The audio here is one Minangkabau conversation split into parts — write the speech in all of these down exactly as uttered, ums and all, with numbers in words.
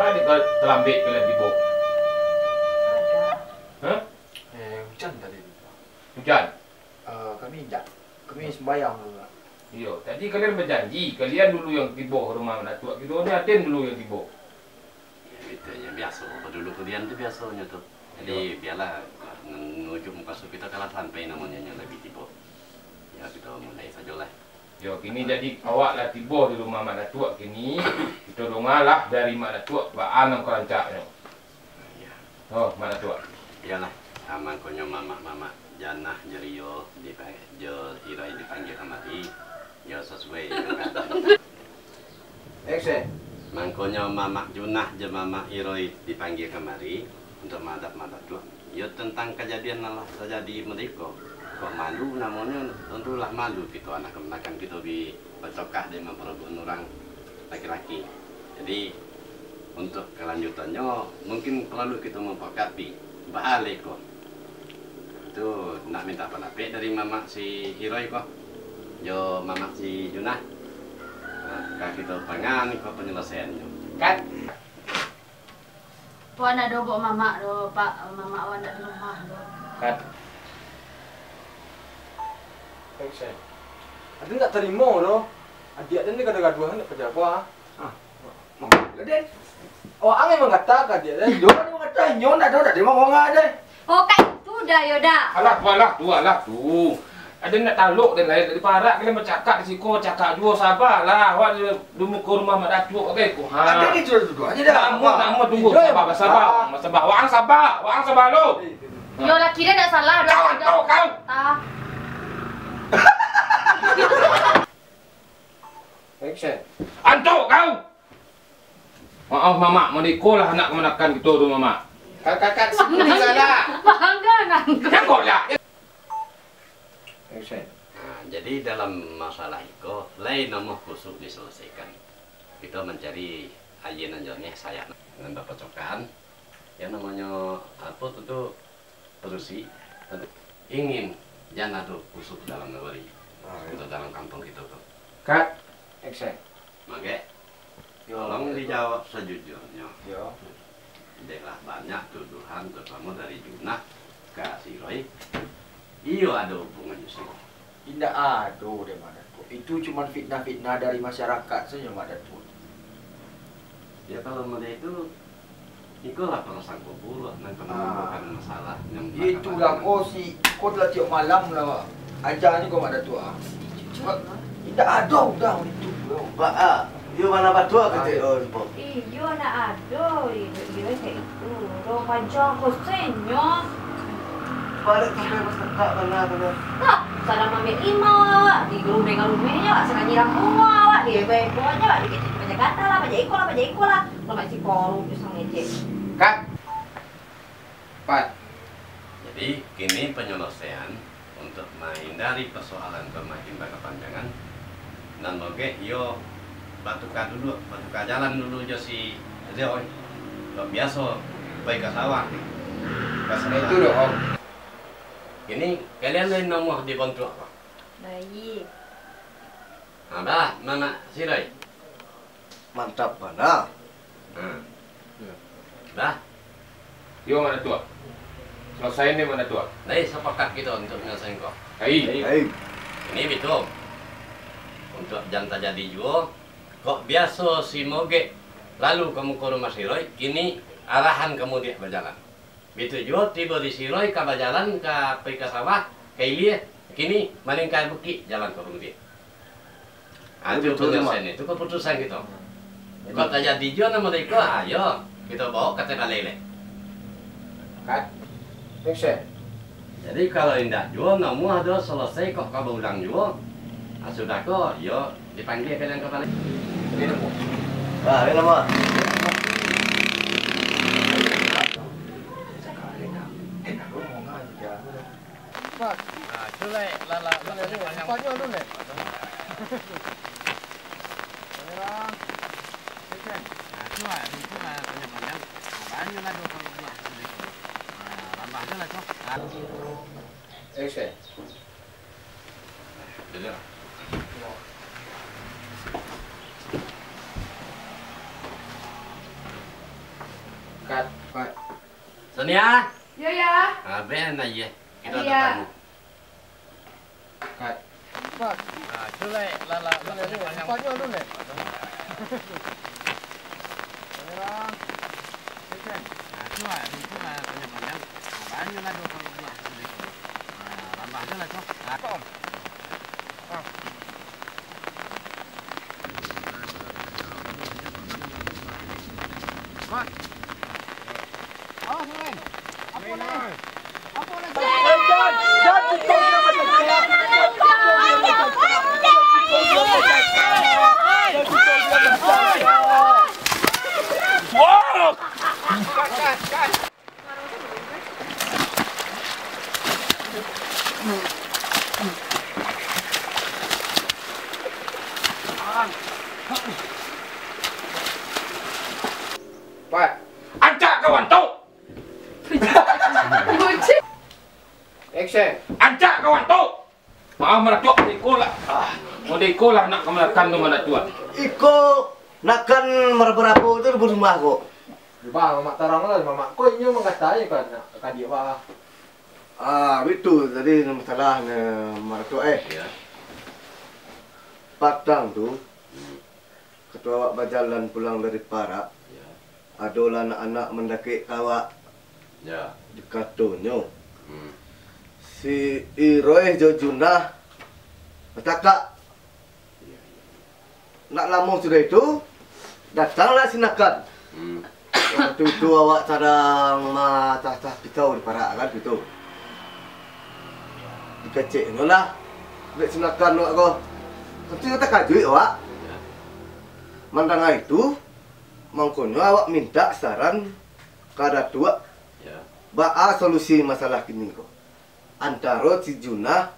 Tadi ka talambek kalian tibo? Ada. Hah? Eh, hujan tadi. Hujan? Eh, kami indak. Kami sembayang dulu, Pak. Iyo, tadi kalian bajanji, kalian dulu yang tibo ka rumah Mak Datuak. Kito ni aden dulu yang tibo. Ya, itu nyo biaso. Dulu kalian tu biasonyo tu. Jadi, iyo, biarlah menuju mukasuik kito, kalau sampai namonyo nyo labiah tibo. Ya, kito mulai sajolah. Yo, kini jadi awak lah tibo di rumah Mak Datuak kini. Kito dongalah dari Mak Datuak baa nan ka rancaknyo. Yo. Oh, Mak Datuak. Iyolah, ah, mangkonyo mamak-mamak Janah jo Rio dipa-, jo Iroi dipanggia kamari. Yo, sasuai jo kaadaan. Action. Mangkonyo mamak Junah jo mamak Iroi dipanggia kamari untuak maadap Mak Datuak. Yo, tantang kajadian nan lah tajadi meriko. Kok malu namonyo, tantulah malu kito anak kamanakan kito bi bacokah dek mamparobuik urang laki-laki. Jadi, untuak kalanjutannyo, mungkin paralu kito mupakaik baa lai ko. Tu nak minta pandapek dari mamak si Iroi ko, jo mamak si Junah. Nah, ka kito pangani ko panyalesaiannyo. Cut. Wak ndak doh baok mamak doh, Pak. Mamak wak ndak di rumah doh. Cut. Action. Aden ndak tarimo doh. Adiak den ni gaduah-gaduah, ndak paja apo, ah. Ah. Mamak lah, Den. Awak ang emang kata ka adiak den. Iyo, ang emang kata, inyo ndak doh, ndak tarimo wak den. Oh, ka itu dah, yo dah. Alah, tu, alah, tu, alah, tu. Aden ndak talok, den lain dari parak, kalian bacakak di siko, cakak juo, sabalah. Awak di, di muko rumah Mak Datuak, oke, ko, ha. Aden ni juo duduak aja dah. Namo, namo, tunggu, sabar, sabar, sabar. Wak ang sabar, wak ang sabar lo. Iyo, laki den ndak salah, dah. Kau, kau, kau. Ah. Action. Antok kau! Maoh, Mamak, marikolah anak kamanakan kito tu, Mamak. Kakak, kakak, sini salah. Bangga, bangga. Cangkoklah. Action. Nah, jadi dalam masalah iko, lai namuah kusuk disalasaikan. Kito mancari aia nan jarniah, sayak nan bapacokan. Yang namonyo apo tu, tu padusi, ingin jan ado kusuk dalam nagari, ah, iyo, kusuk dalam kampuang kito tu. Cut. Action. Magek, yo, tolong, Mak Datuak, dijawab sajujurnyo. Yo. Dek lah banyak tuduhan, tarutamo dari Junah ka si Roy. Iyo ado hubungannyo siko. Indak ado doh, Mak Datuak. Itu cuman fitnah-fitnah dari masyarakat sajo, Mak Datuak. Ya, kalau model itu, ikolah prasangko buruak nan ka, ah, manimbulkan masalah nan, itulah ko si, ko lah tiok malam lah, Mak. Aja ni ko, Mak Datuak, ah. Jujur, Mak. Indak ado udah itu, bro. Ba, ah. Iyo, ma nan batua, ah, kato, iyo, Mpok. Iyo, ndak ado, iyo, iyo, kayak itu. Doh, panjang kosenyo. Baliak sampai masatak bana tu, kan. Nah, sadang maambiak limau awak, digarumeh-garumeh awak, sakali rangkumo awak, dieko-eko awak, dikecek pajak kata lah, pajak iko lah, pajak iko lah. Kalau mak si korup tu sangat ngecek. Cut. Pat. Jadi, kini panyalesaian untuak mahindari pasoalan ko makin bakapanjangan, nan bogeh iyo batuka dulu, batuka jalan dulu jo si Rio, eh. Kok biaso pai ka sawah, ka sawah. Itu doh, Om. Kini, kalian lai namuah di bontuak ko? Baik. Ha, bah, ma nan si Rio? Mantap bana. Hmm. Dah. Iyo, Mak Datuak. Salasai ni, Mak Datuak. Lai sapakat kito untuak manyalasaian ko? Lai. Lai. Ini bitu. Untuak jan tajadi juo, kok biaso si Mogek lalu ka muko rumah si Roy, kini arahan ka mudiak bajalan. Bitu juo tibo di si Roy ka bajalan ka pai ka sawah, ka ilia, kini maningka bukik jalan ka mudiak. Ah, itu panyalesaian, itu kaputusan kito. Jadi, kok tajadi juo nan model iko, ah, yo, kito baok ka ateh balai lai. Cut. Action. Jadi, kalau indak juo, namuah doh salasai kok ka baulang juo. Ah, sudah ko, yo, dipanggia kalian ka balai. Ini namuah. Ah, ini namuah. Sakali nak. Eh, nak ngomong aja. Empat. Nah, itu, Lek. Lah, lah, lah, panjang. Empat nyo dulu, Lek. Merah. Second. Nah, itu lah, itu lah panjang-panjang. Nah, banyak lah dua puluh buah. Nah, tambah aja lah tu. Nah. Action. Nah, dulu lah. Yo. Sonia. Yo, ya. Ah, ben aja. Kita Iya. ada tamu. Kat. Empat. Ah, tu lah, lah, lah, lah, lah, lah, panjang. Empat nyo dulu, Lek. Merah. Second. Ah, tu lah, tu lah, panjang-panjang. Ah, banyak lah dua puluh buah. Ah, tambah je lah tu. Ah. Tom. Ah. Mat. Awas, Ren. Apo, Ren? Apo, Ren? Wow! Pat. Ancak kawan tu! Action. Ancak kawan tu! Ah, maratuak, iko lah. Ah, iko lah nak kamanakan tu maratuak. Iko nakan marabo-rabo tu di rumah ko. Bang, mamak tarang lah, mamak. Ko inyo mangkatai ka anak, ka adiak, Bang. Ah, itu tadi masalah ne maratuak, eh. Ya. Patang tu, Hmm. Wakatu awak bajalan pulang dari Parak, Ya. adolah anak-anak mandakek ka awak. Ya. Dikatonyo, Hmm. si Iroih jo Junah bacakak. Ya, ya. Nak lamo sudah itu, datanglah si Nakan. Hmm. Wakatu itu awak sadang matah-tah pisau di Parak kan, gitu. Dikeceknyo lah dek si Nakan awak ko. Tapi takajuik awak. Ya. Mandanga itu, mangkonyo awak mintak saran ka Datuak, Ya. baa solusi masalah kini ko. Antaro si Junah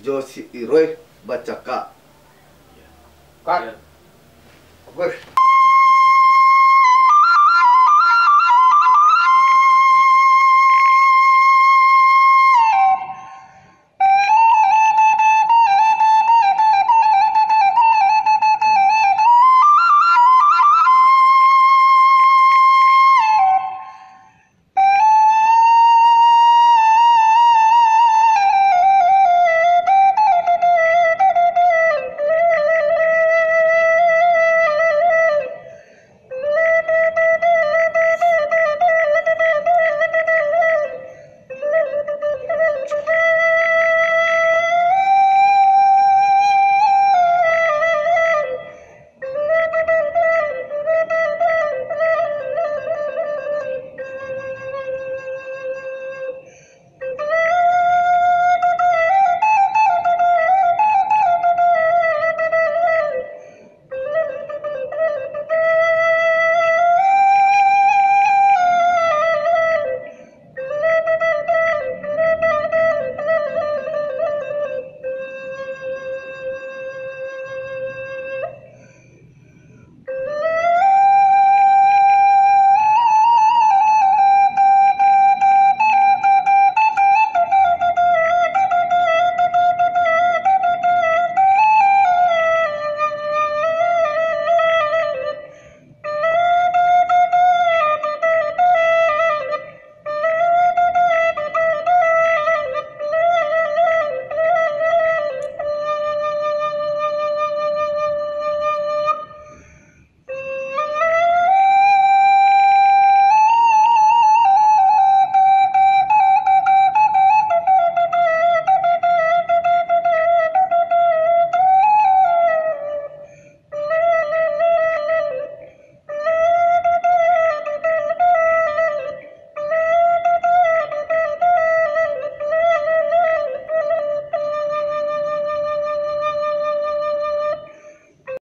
jo si Iroih bacakak. Kat. Ya. Bagus.